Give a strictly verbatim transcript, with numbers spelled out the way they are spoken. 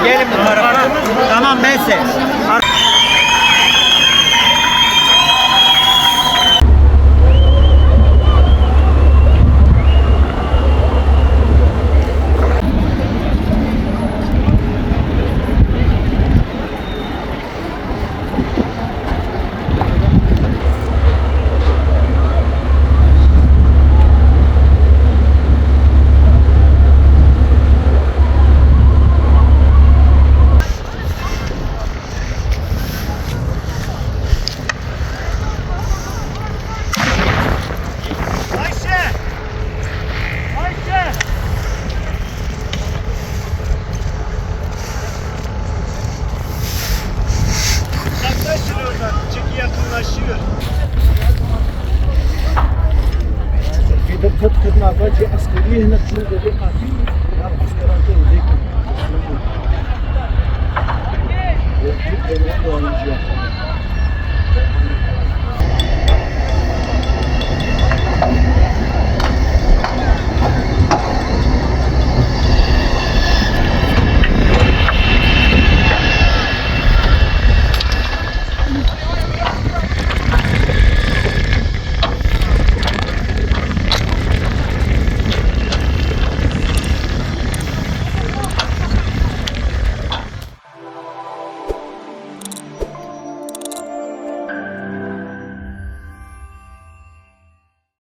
Gelin bu tarafa. Tamam, ben size. Ayşe! Ayşe! Yaklaşın oradan. Çünkü yakınlaşıyor. في دقة خدمة فاجئة عسكرية هنا في الجنوب الإفريقي.